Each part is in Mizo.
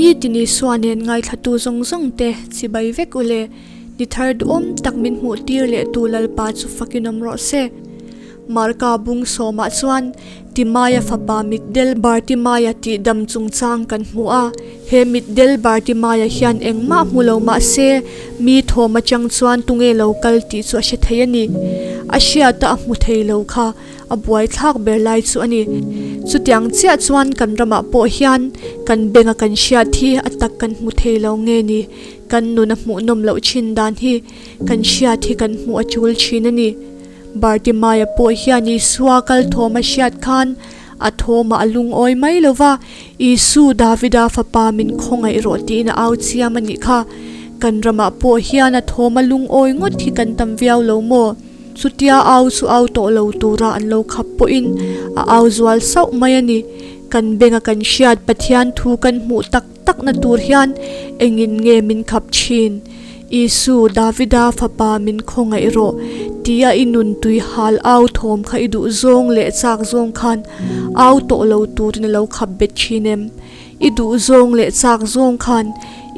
Nitin Isua nen ngaithlatu zawng zawng te chibai vek u le. Ni thar duhawm tak min hmuh tir leh tu Lalpa chu fakin awm rawh se. Marka bung sawmah chuan Timaia fapa mitdel Bartimaia tih dam chungchang kan hmu a. He mitdel Bartimaia hian engmah hmu lo mah se mi thawm atang chuan tunge lo kal tih chu a hre thei a ni. A hriata a hmu thei lo kha a buaithlak ber lai chu a ni. Chutiang chiah chuan kan ramah pawh hian kan benga kan hriat hi a tak kan hmu thei lo nge ni? Kan nun a hmuhnawm loh thin dan hi kan hriat hi kan hmuh a tul thin a ni. Bartimaia pawh hian Isua kal thawm a hriat khan a thawmah a lungawi mai lo va, Isu, Davida fapa min khawngaih rawh tiin a au chiam a nih kha. Kan ramah pawh hian a thawm a lungawi ngawt hi kan tam viau lo maw? Chutia au chu au tawh lo tura an lo khap pawhin a au zual sauh mai a ni. Kan benga kan hriat Pathian thu kan hmuh tak takna tur hian engin nge min khap thin? Isu, Davida fapa min khawngaih rawh tia i nun tui hal au thawm kha i duh zawng leh chak zawng khan au tawh lo turin a lo khap bet thin em? I duh zawng leh chak zawng khan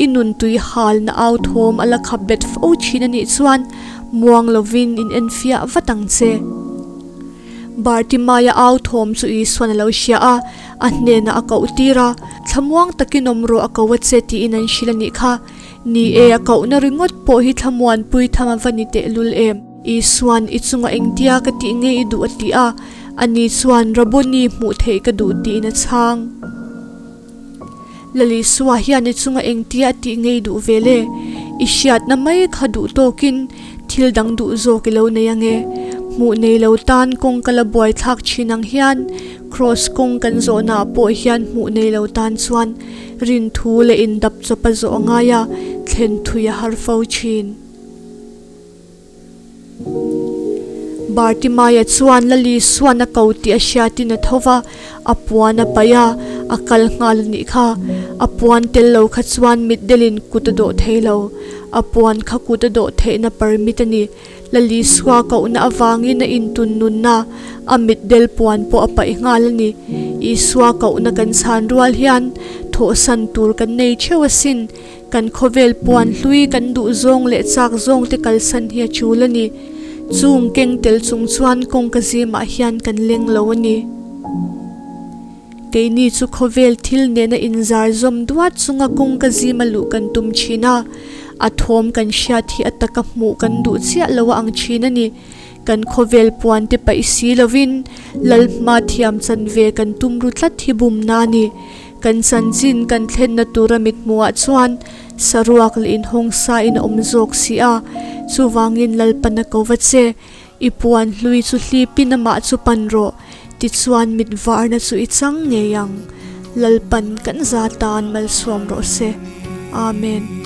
i nun tui halna au thawm a la khap bet fo thin a nih chuan muang lovin in enfiah vat ang che. Bartimaia au thawm chu Isuan a lo hria a, a hnenah a koh tir a, Thlamuang takin awm rawh a ko a che tiin an hrilh a nih kha. Ni e, a kohna ringawt pawh hi thlamuanpui tham a va ni tehlul em? Isuan i chunga engtia ka tih nge i duh a ti a, ani chuan Rabboni hmuh theih ka duh tiin a chhang. Lal Isua hian i chunga engtia a tih nge i duh ve le? I hriatna mai kha duh tawkin thil dang duh zawk i lo nei ange. Hmuh nei lo tan kawng ka la buaithlak thin ang hian Kraws kawng kan zawhnaah pawh hian hmuh nei lo tan chuan rinthu leh indap chawp a zawh a ngai a, thlen thui a har fo thin. Bartimaia chuan Lali suan a ko tih a hriatin a tho va, a puan a paih a, a kal nghal a nih kha. A puan tel lo kha chuan mitdelin kut a dawh thei lo. A puan kha kut a dawh theihna permit a ni. Lali sua kohna avangin a intun nunna, a mitdel puan pawh a paih nghal a ni. Isua kohna kan chhan rual hian thawhsan tur kan nei theuh asin. Kan khawvel puan hlui kan duh zawng leh chak zawng te kalsan hi a tul a ni. Chung keng tel chung chuan kawngka zimah hian kan leng lo a ni. Keini chu khawvel thil nena inzar zawm duat chunga kawngka zima luh kan tum thin a, a thawm kan hriat hi a taka hmuh kan duh chiah lo a ang thin a ni. Kan khawvel puan te paih si lovin Lalhma thiam chanve kan tum ru tlat hi bumna a ni. Kan chanchin kan thlenna tura mithmuhah chuan saruak leh inhawng sa in a awm zawk si a, chuvangin Lalpan a ko va che, I puan hlui chu hlipin amah chu pan rawh, tichuan mit varna chu i chang ngei ang. Lalpan kan za tan malsawm rawh se. Amen.